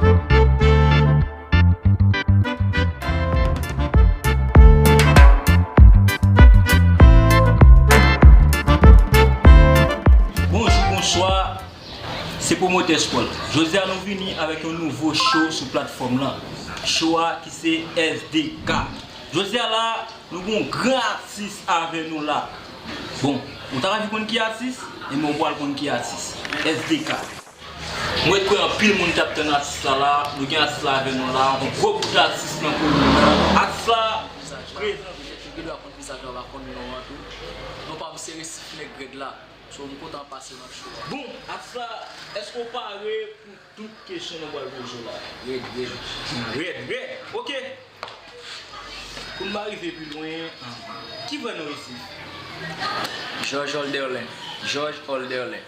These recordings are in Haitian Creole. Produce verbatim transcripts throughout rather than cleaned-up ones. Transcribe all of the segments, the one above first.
Bonjou, bonswa. Se Pwomotè Sport. Jodi a nou vini avèk yon nouvo show sou platfòm lan. Show a ki se S D K. Jodi a la, nou gen yon gran atis avè nou la. Bon, ou ta anvi konn ki atis? Ebyen ou pral konn ki atis. S D K. Mwen kwè anpil moun t ap tann atis la la. Nou gen atis la avè nou la. Yon gwo bout atis nan komin nan. Atis la prezan. Gen dwa konn vizaj la, pa konn non an tou. Non pa m se Resif Nèg Rèd la. So, m kontan pase nan show a. Bon, atis la, èske w pare pou tout kesyon nou pral poze w la? Rèd, rèd. Rèd, rèd. Ok. Pou n pa rive pi lwen, ki vrè non Resif? Georges Olderlin. Georges Olderlin.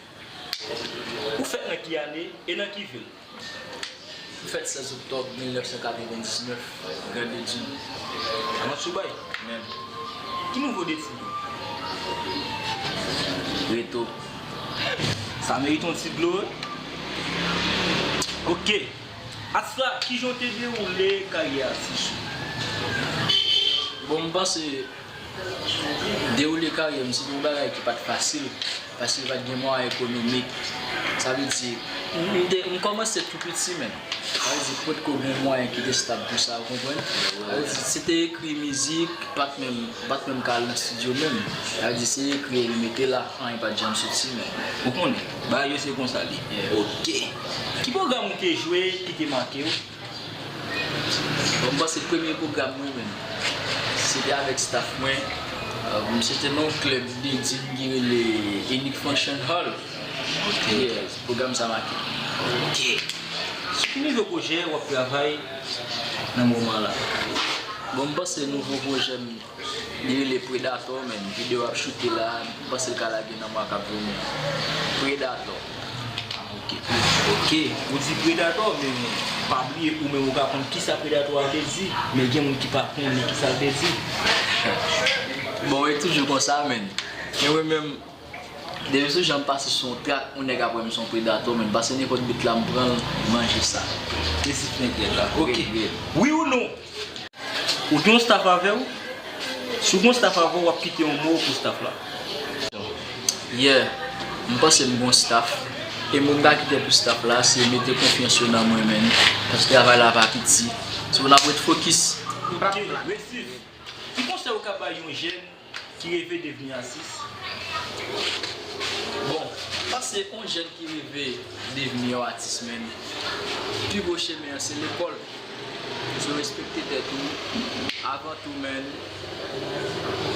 Ou fèt nan ki ane e nan ki vil? M fèt sèz oktòb mil nèf san katrevendiznèf, Grande Dune. Avan sou bay. Menm. Ki nivo detid ou? Reto. Sa merite yon ti dlo, wi. Ok. Atis la, kijan w te dewoule karyè atis ou? Bon, m panse dewoule karyè m, se te yon bagay ki pa t fasil, paske pa t gen mwayen ekonomik. Sa vle di, m, m te, m kòmanse tou piti, men. Sa vle di, potko gen mwayen ki te stab pou sa, ou konprann? Sa vle di, se te ekri mizik, pa t menm, pa t menm ka al nan estidyo menm. Sa vle di, se ekri e l mete la, anyen pa t janm soti, men. Ou konnen, bagay yo se konsa l ye. Yeah. Ok. Ki pwogram ou te jwe ki te make w? Bon, m panse premye pwogram mwen menm, se te avèk staff mwen. Euh, se te nan yon klèb de Dune ki rele Unique Function Hall. Ok. Yeah, pwogram sa make. Ok. Sou ki nivo pwojè w ap travay nan moman la? Bon, m panse nouvo pwojè m, li rele Predator, men videyo ap choute la, m panse l ka lage nan mwa k ap vini. Predator. Ah, ok. Ok. Ou di Predator, men pa bliye ou menm ou ka konn kisa Predator a vle di, men gen moun ki pa konnen kisa l vle di. Bon, e toujou konsa, men. Men mwen menm, depi sou jan m pase sou yon track, yon nèg ap wè m se yon Predator, men pase nenpòt bit la, m pran l, m manje sa. Resif Nèg Rèd la. Ok. Wi ou non? Ou gen yon staff avè w? Si w gen yon staff avè w, w ap kite yon mo pou staff la. Yeah, m panse m gen yon staff. E mo m ta kite pou staff la, se mete konfyans yo nan mwen, menn. Paske travay la pa piti. So, n ap ret fokis. Ok, Resif. Ki konsèy ou ka bay yon jèn ki reve devni atis? Bon, m panse yon jèn ki reve devni yon atis, menn, pi gwo chemen an se lekòl. So, respekte tèt ou avan tou, menn.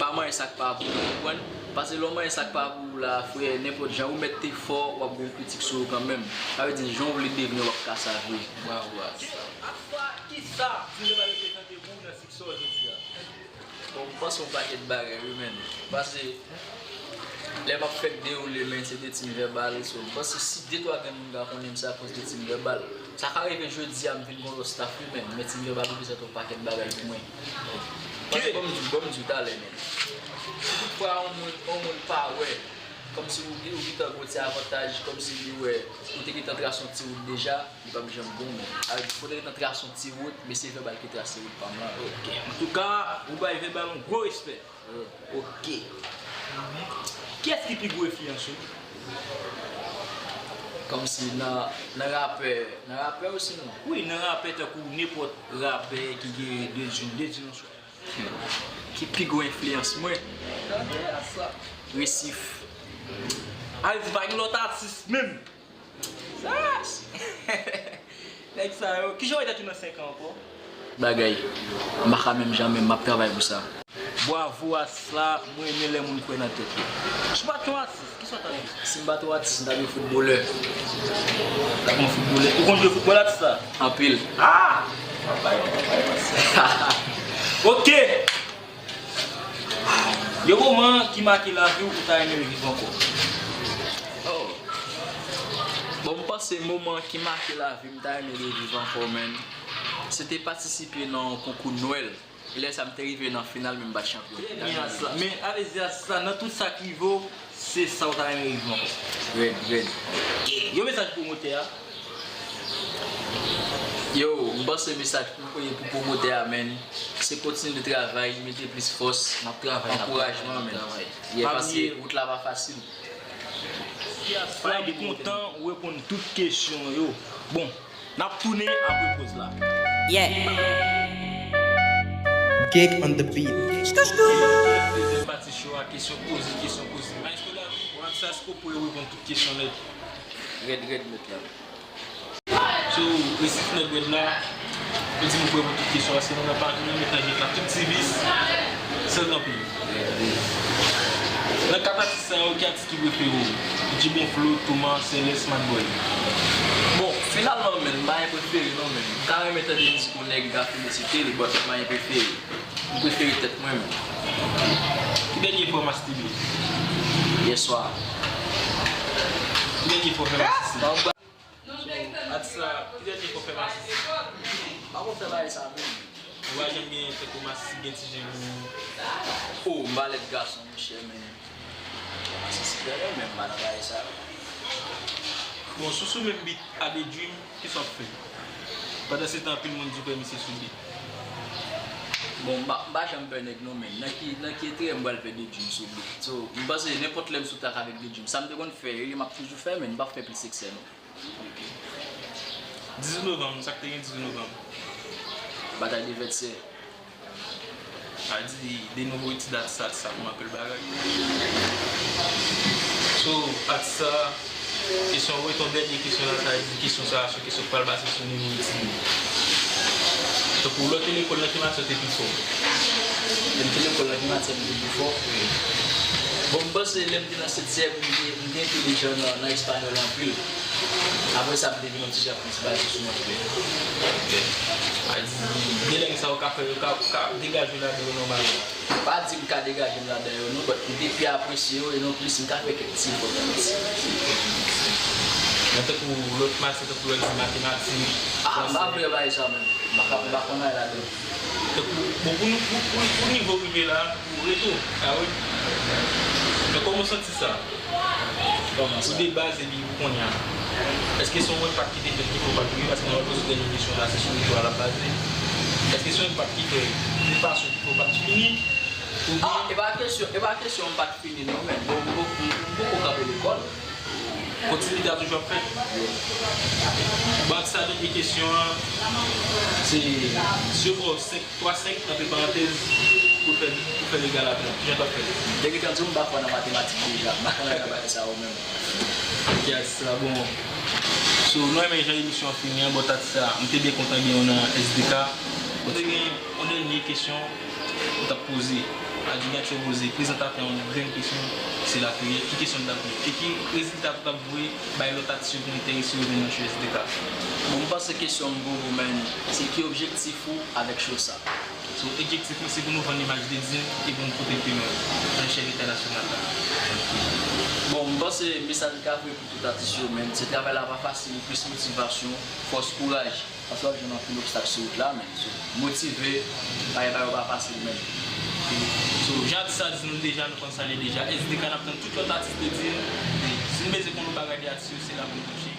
Pa manyen sa k pa pou ou, konprann? Paske lè w manyen sa k pa pou ou la, frè, nenpòt jan ou mèt te fò, w ap gen yon kritik sou ou kanmenm. Sa vle di, jan w vle devni, w ap ka sa vre. Bravo, atis. Atis la, kisa Dune Valley reprezante pou ou nan siksè w jodi a? Bon, m panse yon pakèt bagay, wi, menn. Paske lè m ap fèk dewoule, menn, se de Team Vèbal. So, m panse si de twa grenn moun ka konnen m, se akoz de Team Vèbal. Sa ka rive jodi a, m vin gen yon lòt staff, wi, menn. Men Team Vèbal reprezante yon pakèt bagay pou mwen. Paske, bon, m di, bon, m di w talè, menn. Si toutfwa yon moun, yon moun pa wè, kòmsi ou, ou gentan gen yon ti avantaj, kòmsi li wè, ou te gentan trase yon ti wout deja, li p ap janm gen w menm. Sa vle di, fò w te gentan trase yon ti wout, men se Vèbal ki trase wout pa m lan. Ok. Antouka, ou bay Vèbal yon gwo respè. Ok. Kiyès ki pi gwo enfliyans ou? Kòmsi nan, nan rapè, nan rapè osinon? Wi, nan rapè tankou nenpòt rapè ki gen de Dune, de Dune an swa. Ki pi gwo enfliyans mwen? Resif. Ay, pa gen lòt atis menm. Sas! Nèg sa yo. Kijan w wè tèt ou nan senk an ankò? Bagay. M pa ka menm jan, men m ap travay pou sa. Bwavo atis la, mwen renmen lè moun kwè nan tèt yo. Si w pa t yon atis, kisa w t ap ye? Si m pa t yon atis, m t ap yon foutbolè. T ap yon foutbolè. Ou konn jwe foutbòl, atis la? Anpil. Ah! Ok! Yon moman ki make lavi w ou ta renmen reviv ankò? Oh. Bon, m panse moman ki make lavi m ta renmen reviv ankò, menn, se te patisipe nan yon konkou Nwèl. E lè sa m te rive nan final, men m pa t chanpyon. Trè byen, atis la. Men, sa vle di, atis la, nan tout sa k rive w, se sa w ta renmen reviv ankò? Rèd, rèd. Ok. Yon mesaj pou pwomotè a? Yo, m panse mesaj pou, pou pwomotè a, menn, se kontinye travay, mete plis fòs, ankourajman, menn. Yeah, paske wout la pa fasil. Fay kontan reponn tout kesyon yo. Bon, n ap tounen apre poz la. Yeah. Gig on the beat. Dezyèm pati show a, kesyon poze, kesyon poze. Maestro David, w ap sa, èske w pare reponn tout kesyon nèt? Rèd, rèd, mèt la. So, resif nèg rèd la, yo di m ou pare pou tout kesyon, paske nou nan pa, nou nan mitan jwèt la, tout ti vis, sèl kanpe. Nan kat atis sa yo, ki atis ki prefere w? Djibon Flo, Touma, Sèlès, Madbòy. Bon, finalman, menn, m pa gen prefere non, menn. M ta renmen tande mizik yon nèg, m ka felisite li, but m pa gen prefere. M prefere tèt mwen, menn. Ki dènye fwa w mastibe? Yèswa. Ki dènye fwa w fè mastibe? So, atis la, ki dènye fwa w fè mastibe? M pa konn fè bagay sa menm. Ou pa janm gen tankou mastibe, gen ti jen pou ou? Oh, m pa lèd gason, monchè, men mastibe, men m pa nan bagay sa yo. Bon, si w sou menm beat a The Dream, kisa w ap fè? Pandan se tan, anpil moun di w pè misye sou beat. Bon, m pa, m pa janm pè nèg non, men nan ki, nan ki enterè m pral pè The Dream sou beat? So, m panse nenpòt lè m sou track avèk The Dream, sa m te konn fè, e m ap toujou fè, men m p ap fè plis eksè non. Dizuit novanm, sa k te gen dizuit novanm? Batay de vètè. A di, de nouvo etid atis, atis ap manke l bagay. So, atis sa, kesyon, reton dènye kesyon la, sa vle di kesyon sa a, se kesyon k pral pase sou nivo etid li. Tankou lè w te lekòl nan ki matyè w te pi fò? Lè m te lekòl nan ki matyè m te pi fò? Bon, m panse lè m te nan setyèm, m te, m te entelijan nan, nan espanyòl anpil. Apre sa, m te vin yon ti jan plis baze sou anglè. Ok. A di, de lang sa yo ka fè, yo ka, ka degaje w ladan yo nòmalman. Pa di m ka degaje m ladan yo non, but m te pi apresye yo e non plis m ka fè kèk ti efò tankou sa. Men tankou lòt matyè, tankou lè w di matematik, fransè. Ah, m pa vle bay sa menm. M pa ka, m pa konn anyen ladan. Tankou, bon, pou nou, pou, pou, pou nivo rive la, pou retou, a wi. Men kòman w santi sa? Kòman sa? Ou de baz epi pou kounye a. Èske se yon enpak ki te fèt ki fè w pa t rive? Paske mwen poze w dènye kesyon la, se sou retou a l ap baze. Èske se yon enpak ki fè, de fason ki fè w pa t fini? Oubyen... Ah, e pa kesyon, e pa kesyon m pa t fini non, men bon, m poko, m poko kanpe lekòl. Kontinite a toujou ap fèt. Bon, sa dènye kesyon an, se, si yo ba w senk, twa senk, antre parantèz, pou fè, pou fè legal a trant, kijan w t ap fè? Te gentan di w m pa fò nan matematik deja, m pa konn anyen nan bagay sa yo menm. Ok, atis la, bon. So, nou renmen jan emisyon an fini an, but atis la, m te byen kontan gen w nan S D K. Mwen te gen yon dènye kesyon. Ou t ap poze, a di Gacho poze prezantatè yon grenn kesyon, se lapriyè, ki kesyon l t ap gen? E ki rezilta tou t ap voye bay lòt atis yo pou enterese yo vin nan show S D K? Bon, m panse kesyon m pou ou, man, se ki objektif ou avèk show sa? So, objektif mwen, se pou nou vann imaj de Dream e pou nou pote l pi lwen nan echèl entènasyonal la. Bon, m panse mesaj m ka voye pou tout atis yo, man, se travay la pa fasil, plis motivasyon, fòs, kouraj. Paske w ap jwenn anpil obstak sou wout la, men, so, motive, bagay pa yo pa fasil, men. So, jan atis sa di nou deja, nou konn sa l ye deja. S D K, n ap tann tout lòt atis de Dream. Si n bezwen konn yon bagay de atis yo, se la pou n branche.